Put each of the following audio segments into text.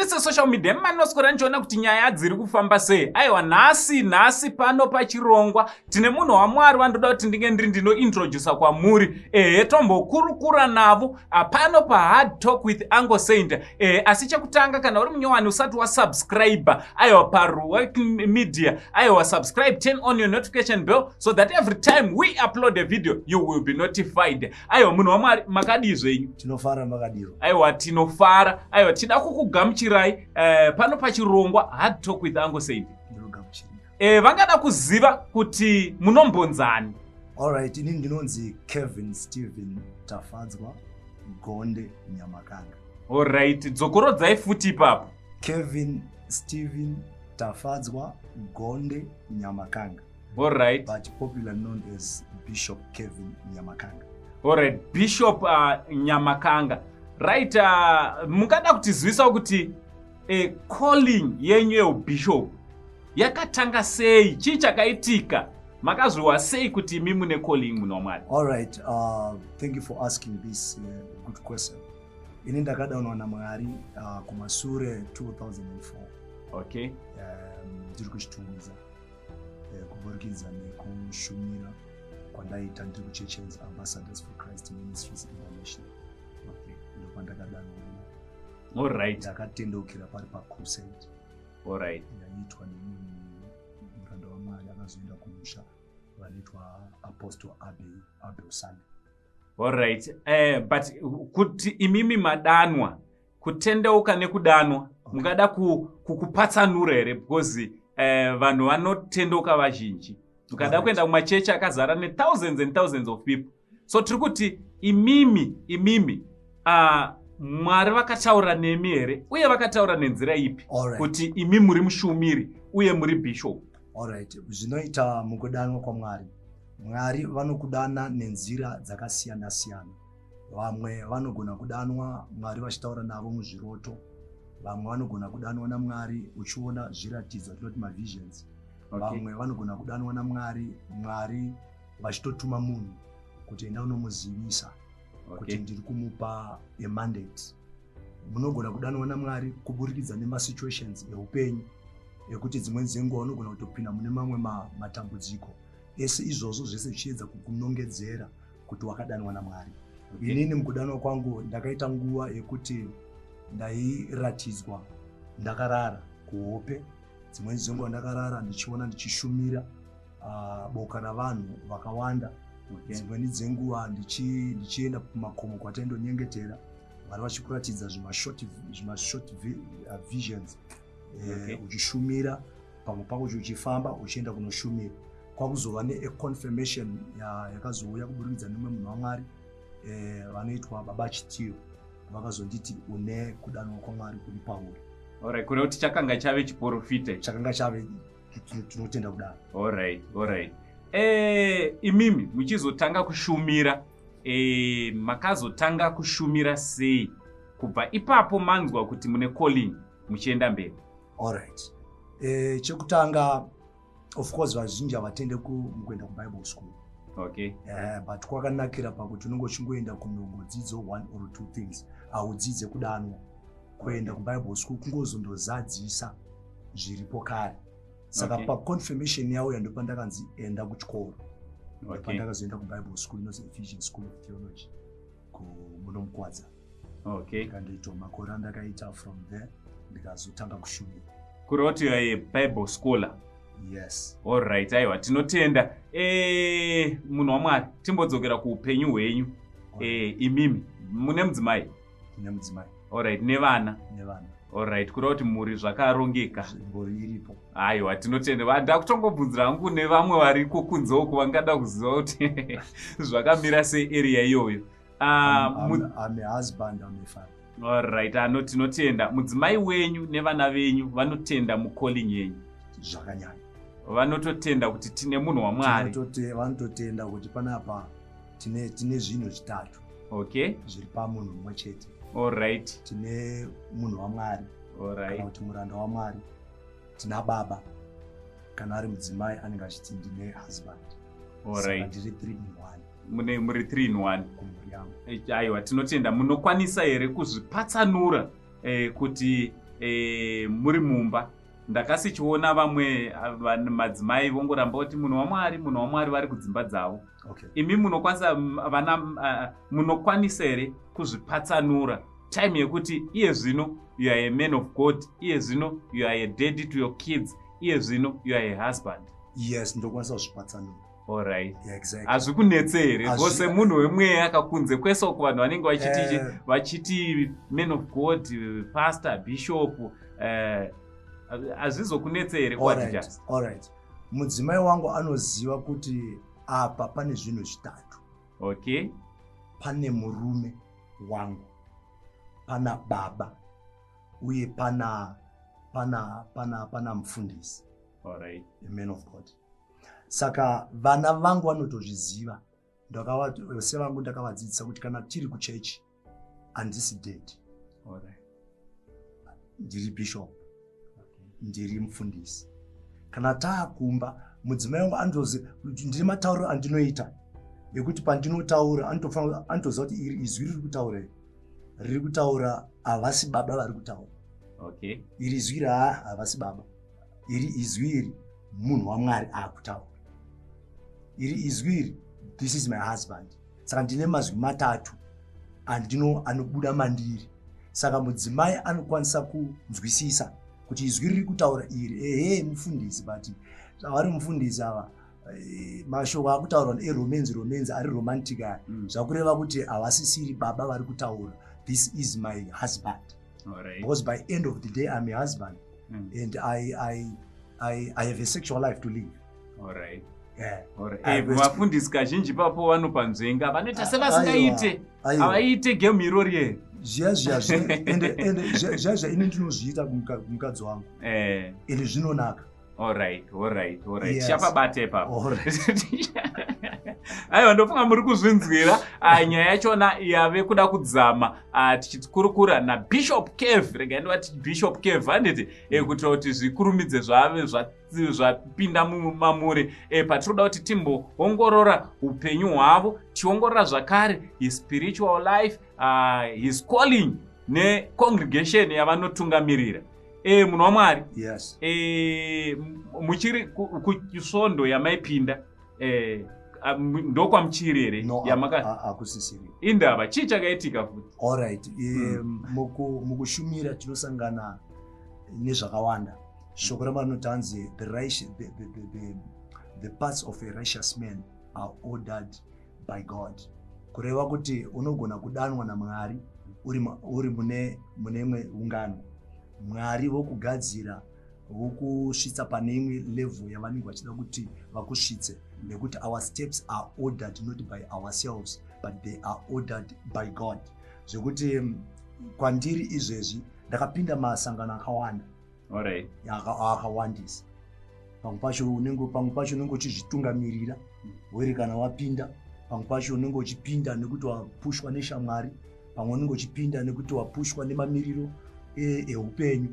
Mastreets esocial media emanoswera ndichiona kuti nyaya dziri kufamba sei. Aiwa, nhasi nhasi pano pachirongwa tine munhu waMwari wandoda kuti ndinge ndiri ndinointrodusa kwamuri. Ehe, tombokurukura navo pano paHard Talk with Uncle Saint. Ehe, asi chekutanga, kana uri munyowani usati wasubscribe, aiwa, paRuwek Media, aiwa, subscribe, turn on your notification bell so that every time we upload a video you will be notified. Aiwa, munhu waMwari, makadii zvenyu? Tinofara, makadiwa? Aiwa, tinofara. Aiwa, tida kukugamuchirai pano pachirongwa Hard Talk with Uncle Saint. Ndinogamuchirira. Vangada kuziva kuti munombonzani? Alright, inini ndinonzi Kevin Stephen Tafadzwa Gonde Nyamakanga. Alright, dzokorodzai futi ipapo. Kevin Stephen Tafadzwa Gonde Nyamakanga, but popular known as Bishop Kevin Nyamakanga. Alright, Bishop Nyamakanga, right. Mungada kutizivisawo kuti calling yenyu yeubishop yakatanga sei? Chii chakaitika? Makazviwa sei kuti imi mune calling, munhu waMwari? Alright, thank you for asking this good question. Ini ndakadanwa naMwari kumasure 2004, ndiri kuChitungwiza, kuburikidza nekushumira kwandaita ndiri kuchechi Ambassadors for Christ Ministries International. Ndopandakadanwa. Ndakatendeukira pari pacrusade yaiitwa nemumwe muranda waMwari akazoenda kumusha, vanoitwa Apostle Abel Sunday. Alright, but kuti imimi madanwa, kutendeuka nekudanwa, mungada kukupatsanura here? Because vanhu vanotendeuka vazhinji, mukada kuenda kumachechi akazara nethousands and thousands of people. So tiri kuti imimi Mwari vakataura nemi here, uye vakataura nenzira ipi kuti imi muri mushumiri uye muri bishop? Alright, zvinoita mukudanwa kwaMwari, Mwari vanokudana nenzira dzakasiyana siyana. Vamwe vanogona kudanwa Mwari vachitaura navo muzviroto, vamwe vanogona kudanwa naMwari uchiona zviratidzo, atinoti mavisions. Vamwe vanogona kudanwa naMwari, Mwari vachitotuma munhu kuti enda unomuzivisa kuti ndiri kumupa amandate. Munogona kudanwa naMwari kuburikidza nemasituations eupenyu, ekuti dzimweni dzenguva unogona kutopinda mune mamwe matambudziko ese. Izvozvo zvese zvichiedza kukunongedzera kuti wakadanwa naMwari. Inini mukudanwa kwangu ndakaita nguva yekuti ndairatidzwa ndakarara kuhope. Dzimweni dzenguva ndakarara ndichiona ndichishumira boka ravanhu vakawanda. Dzimweni dzenguva ndichienda kumakomo kwataindonyengetera, Mwari vachikuratidza zvimashort visions, uchishumira pamwe pako, uchifamba uchienda kunoshumira. Kwakuzova neconfirmation yakazouya kuburikidza nemumwe munhu waMwari, vanoitwa Baba Chitiyo. Vakazonditi une kudanwa kwaMwari kuri pauri. Alright, kureva kuti chakanga chave chiprofita? Chakanga chave, tinotenda kudaro. Alright. Imimi muchizotanga kushumira, makazotanga kushumira sei kubva ipapo manzwa kuti mune calling muchienda mberi? Alright, chekutanga, of course vazhinji havatende mukuenda kuBible school. But kwakanakira pakuti unenge uchingoenda kunongodzidza one or two things, haudzidze kudanwa. Kuenda kuBible school kungozondozadzisa zviripo kare. Saka paconfirmation yauya, ndopandakanzi enda kuchikoro. Ndopandakazoenda kuBible school inonzi Ephesian School of Theology munoMukwadza. Ndikandoitawo makore andakaita. From there ndikazotanga kushumira. Kureva kuti you are a Bible scholar? Yes. Alright, aiwa, tinotenda. Munhu waMwari, timbodzokera kuupenyu hwenyu. Imimi mune mudzimai? Ndine mudzimai. Alright, nevana? Nevana. Alright, kureva kuti mhuri zvakarongeka? Mhuri iripo. Aiwa, tinotenda. Ndakutongobvunzira hangu nevamwe variko kunze uku vangada kuziva kuti zvakamira sei area iyoyo. I'm a husband, I'm a father. Alright, ano tinotenda. Mudzimai wenyu nevana venyu vanotenda mucalling yenyu? Zvakanyanya. Vanototenda kuti tine munhu waMwari? Vanototenda kuti panapa tine zvinhu zvitatu zviri pamunhu mumwe chete. Tine munhu waMwari, kana kuti muranda waMwari, tina baba, kana ari mudzimai anenge achiti ndine husband. Saka ndiri 3 in 1. Mune muri 3 in 1. Kumhuri yangu. Aiwa, tinotenda. Munokwanisa here kuzvipatsanura kuti Muri mumba ndakasichiona vamwe madzimai vongoramba kuti munhu waMwari, munhu waMwari, vari kudzimba dzavo. Imi munokwanisa vana munokwanisa here kuzvipatsanura time yekuti iye zvino you are a man of God, iye zvino you are a daddy to your kids, iye zvino you are a husband? Yes, ndokwanisa kuzvipatsanura. Allright. Yeah, exactly. Hazvikunetse here vose munhu wemweya kakunze kwese uku vanhu vanenge vachiti vachiti man of God, pastor, bishop, hazvizokunetse here kuadjust? Alright, mudzimai wangu anoziva kuti apa pane zvinhu zvitatu. Pane murume wangu, pana baba, uye pana mufundisi, a man of God. Saka vana vangu vanotozviziva. Vese vangu ndakavadzidzisa kuti kana tiri kuchechi, handisi daddy, ndiri bishop, ndiri mufundisi. Kana taakumba, mudzimai wangu anotozi ndine matauriro andinoita ekuti pandinotaura anotoziva kuti iri izwi riri kutaura, iri riri kutaura havasi baba vari kutaura. Iri izwi iri haa havasi baba, iri izwi iri munhu waMwari akutaura, iri izwi iri, this is my husband. Saka ndine mazwi matatu andino anobuda mandiri. Saka mudzimai anokwanisa kunzwisisa kuti izwi riri kutaura iri, ehe, mufundisi, but zvavari mufundisi ava, mashoko akutaurwa eromance, romance ari romantic aya, zvakureva kuti havasisiri baba vari kutaura. This is my husband, because by end of the day I'm a husband and I have a sexual life to live. Yeah. Vafundisi kazhinji ipapo vanopa nzvenga, vanoita sevasingaite, havaite game irori here? Zviya zviya ende zviya zviya ini ndinozviita kumukadzi wangu, ende zvinonaka. Alright. Tichapabata ipapo. Aiwa, ndofunga muri kuzvinzwira. Nyaya yachona yave kuda kudzama. Tichikurukura naBishop Kev, regai ndivati Bishop Kev, handiti? Kuitira kuti zvikurumidze zvave zvapinda mamuri. Patinoda kuti timboongorora upenyu hwavo, tiongorora zvakare his spiritual life, his calling necongregation yavanotungamirira. Munhu waMwari, Yes. Muchiri kusvondo yamaipinda, ndokwamuchiri here? No. Yamaka Hakusisiri. Indava, chii chakaitika futi? Alright, mukushumira tinosangana nezvakawanda. Shoko raMwari rinoti hanzi the paths of a righteous man are ordered by God, kureva kuti unogona kudanwa naMwari uri mune imwe ungano, Mwari vokugadzira, vokusvitsa pane imwe level yavanenge vachida kuti vakusvitse, nekuti our steps are ordered not by ourselves, but they are ordered by God. Zvekuti kwandiri izvezvi ndakapinda masangano akawanda, akawandisa. Pamwe pacho unenge uchizvitungamirira weri kana wapinda, pamwe pacho unenge uchipinda nekuti wapushwa neshamwari, pamwe unenge uchipinda nekuti wapushwa nemamiriro eupenyu,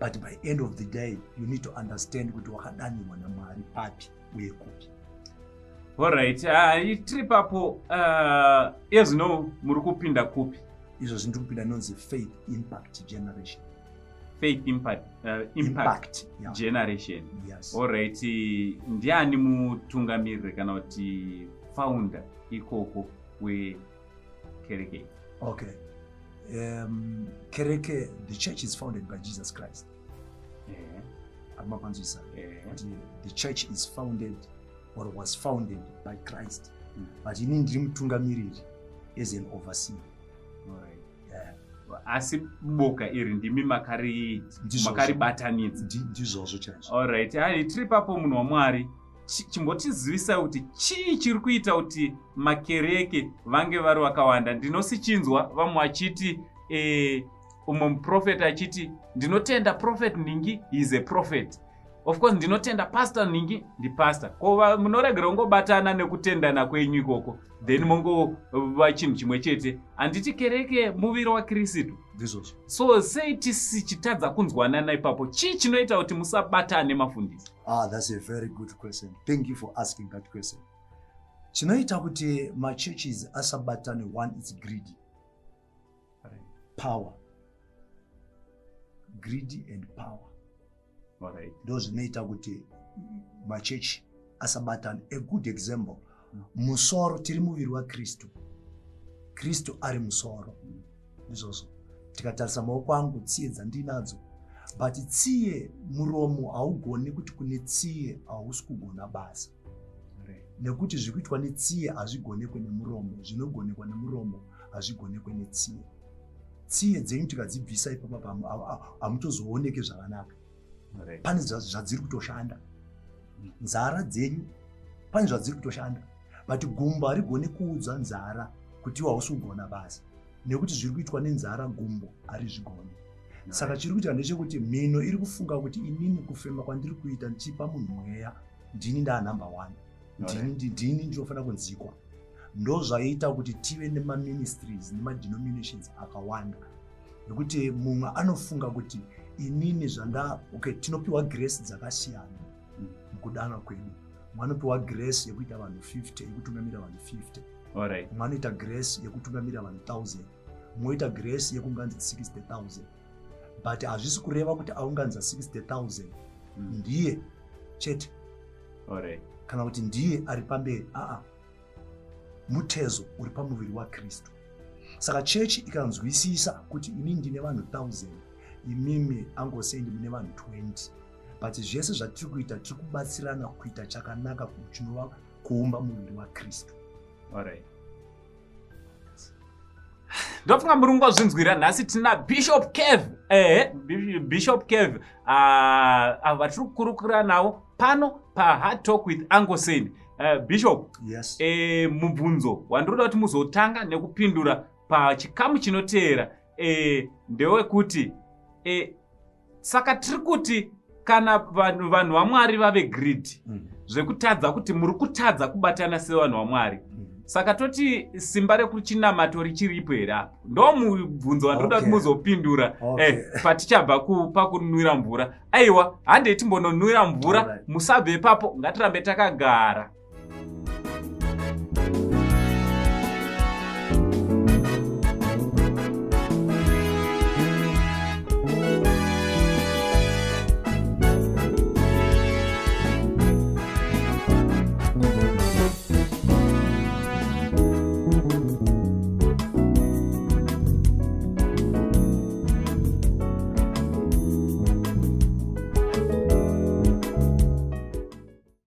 but by end of the day you need to understand kuti wakadanirwa naMwari papi uye kupi. Alright, tiri papo. Ezvino muri kupinda kupi? Izvozvi ndiri kupinda inonzi Faith Impact Generation. Faith Impact Impact, yeah. Generation. Yes. Alright, ndiani mutungamiriri kana kuti founder ikoko wekereke iyi? Okay, kereke, the church is founded by Jesus Christ. Amapanzwisa kuti the church is founded or was founded by Christ, but ini ndiri mutungamiriri as an overseer. Yeah. Asi boka iri ndimi Ndizvozvo. makaribatanidza? Ndizvozvo chaizvo. Alright, hai, tiri papo, munhu waMwari. Chimbotizivisai kuti chii chiri kuita kuti makereke vange vari vakawanda. Ndinosichinzwa vamwe vachiti, umwe muprofeti achiti, "Ndinotenda Prophet Ningi, he is a prophet. Of course ndinotenda Pastor Ningi, ndipastor." Ko munoregera kungobatana nekutendana kwenyu ikoko, then mongova chinhu chimwe chete? Handiti kereke muviri waKristu? Ndizvozvo. So sei tisichitadza kunzwanana ipapo? Chii chinoita kuti musabatane, mafundisi? Ah, that's a very good question. Thank you for asking that question. Chinoita kuti machurches asabatane, one, it's greedy, power. Greed and power ndo zvinoita kuti machechi asabatana. A good example, musoro, tiri muviri waKristu, Kristu ari musoro. Ndizvozvo, tikatarisa maoko angu, tsiye dzandinadzo, but tsiye, muromo haugoni kuti kune tsiye, hausi kugona basa, nekuti zviri kuitwa netsiye hazvigonekwe nemuromo, zvinogonekwa nemuromo hazvigonekwe netsiye. Tsiye dzenyu tikadzibvisa ipapa, hamutozooneke zvakanaka. Pane zvadziri kutoshanda. Nzara dzenyu pane zvadziri kutoshanda, but gumbo harigoni kuudza nzara kuti iwe hausi kugona basa, nekuti zviri kuitwa nenzara gumbo harizvigoni. Saka chiri kuitika ndechekuti mhino iri kufunga kuti inini kufema kwandiri kuita ndichipa munhu mweya, ndini ndaa number one, ndini ndinofanira kunzikwa. Ndo zvaiita kuti tive nemaministries nemadenominations akawanda, nekuti mumwe anofunga kuti inini zvanda. Okay, tinopiwa grace dzakasiyana mukudana kwedu. Mumwe anopiwa grace yekuita vanhu 50, yekutungamira vanhu 50. Mumwe anoita grace yekutungamira vanhu 1000, mumwe oita grace yekuunganidza 60,000, but hazvisi kureva kuti aunganidza 60,000 ndiye chete kana kuti ndiye ari pamberi. Aa, mutezo uri pamuviri waKristu. Saka chechi ikanzwisisa kuti ini ndine vanhu 1000, imimi angosendi mune vanhu 20, but zvese zvatiri kuita tiri kubatsirana kuita chakanaka chinova kuumba muviri waKristu. Ndofunga muri kungozvinzwira, nhasi tina Bishop Kev, ehe, Bishop Kev, avo vatiri kukurukura navo pano paHard Talk with Angosen. Bishop. Yes. Mubvunzo wandinoda kuti muzotanga nekupindura pachikamu chinoteera ndewekuti saka tiri kuti kana vanhu vaMwari vave greedy zvekutadza kuti muri kutadza kubatana sevanhu vaMwari, saka toti simba rekuchinamato richiripo here apo? Ndo mubvunzo wandinoda kuti muzopindura patichabva pakunwira mvura. Aiwa, handei timbononwira mvura. Musabve ipapo, ngatirambe takagara.